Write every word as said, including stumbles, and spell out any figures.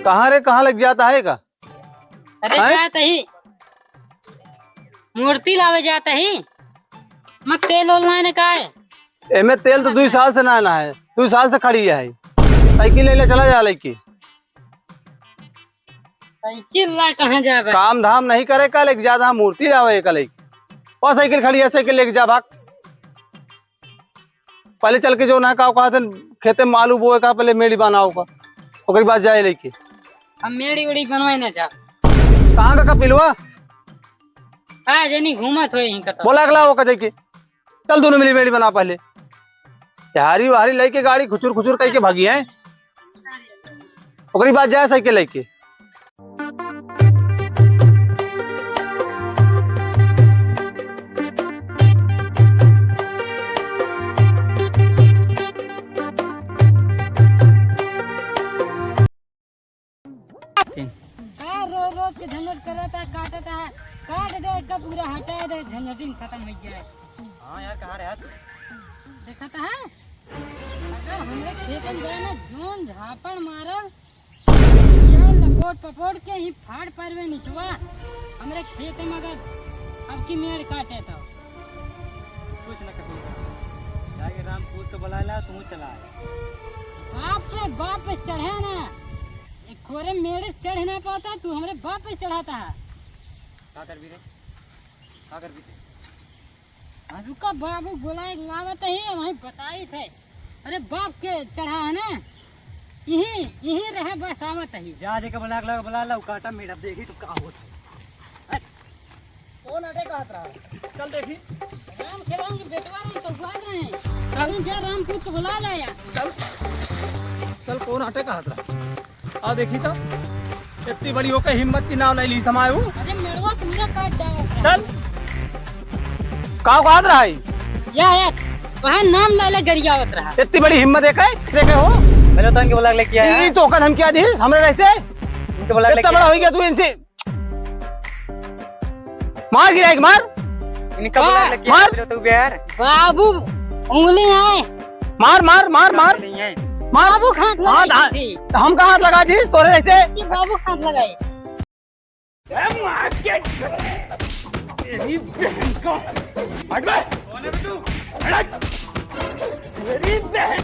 कहाँ रे, कहाँ लइके जात है का? अरे हैं? जात ही, मूर्ति लावे जात ही। मग तेल ओल नाहीं न का है? एमे तेल तो दुइ साल से ना, ना है, दुइ साल से खड़ी है। साइकिल ले ले चला जा लइके। साइकिल ला कहाँ जाबे? काम धाम नहीं करे का, लइके जात है, मूर्ति लावे का लइके। और साइकिल खड़ी है, साइकिल लइके जा भाग। पहले चल के जो ना का कहत हैं, खेते में आलू बोए का, पहले मेड़ी बनाओ का, ओकरी बाद जाए लइके। हम मेड़ी उड़ी बनवाए ना जा। कहाँ का कपिलवा? का जनी घूमत होई इनका तो। बोला अगला ओका जाइके। चल दोनों मिली मेड़ी बना पहले। हारी वारी लइके गाड़ी खुचुर खुचुर कइके भागी है। ओकरी बाद जाए साइकिल लइके। का रोज रोज के झंझट करत है, काटत है, काट दे, इसका पूरा हटा दे, झंझटिन खतम होइ जाए। हाँ यार, कहाँ रहा तू? देखत है, अगर हमरे खेतन गए ना, जोन झापड़ मारब, ये लपोट पपोट के ही फाड़ परवे निचवा, हमरे खेते में अगर अब की मेड़ काटे तो। कुछ न कभी। जाके रामपूत को बुला ला, तू चला आया। बाप पे, बाप पे चढ़े ना। एक खोरे मेड़े चढ़ ना पाता, तू हमरे बाप पे चढ़ाता है। का करबी रे? का करबी रे? हाँ, रुका, बाबू बुलाए लावत ही, वहीं बताई थे। अरे बाप के चढ़ा है ना, यहीं, यहीं रहे, बस आवत ही। जा, जेके बुला के ला, बुला ला, उ काटा मेड़ा, देखी तो का होत है। हट। कौन अटे कहत रहा? चल देखी। राम खेलावन के बेटवा रहे, तो गुआत रहे। चल। अरे जा, रामपूत को बुला ला यार। चल। चल, कौन अटे कहत रहा? आ देखी तो, इतनी बड़ी होके हिम्मत की नाव नहीं ली समायू। अरे मेड़वा पूरा काट डाला। चल। का कहत रहा है? या, या, वहाँ नाम ले ले गरियावत रहा। इतनी बड़ी हिम्मत है के? देखे हो? पहले तो इनके बुला के लेके आया। नहीं तो ओकर हम क्या दी? हमरे रहते? इनके बुला के इतना लेके बड़ा आया। हो गया तू इनसे। मार गिराई के, मार। इनका बुला के लेके मार। आया, तो यार। बाबू, उंगली है। मार, मार, मार, मार। नहीं है। मार। बाबू, हाथ लगा हाँ, दीजिए। हम कहाँ हाथ लगा दी? तोरे रहते? ये बाबू हाथ लगाए। ए, मार के तेरी बहन को। हट बे। कौन है बे तू? हट। तेरी बहन।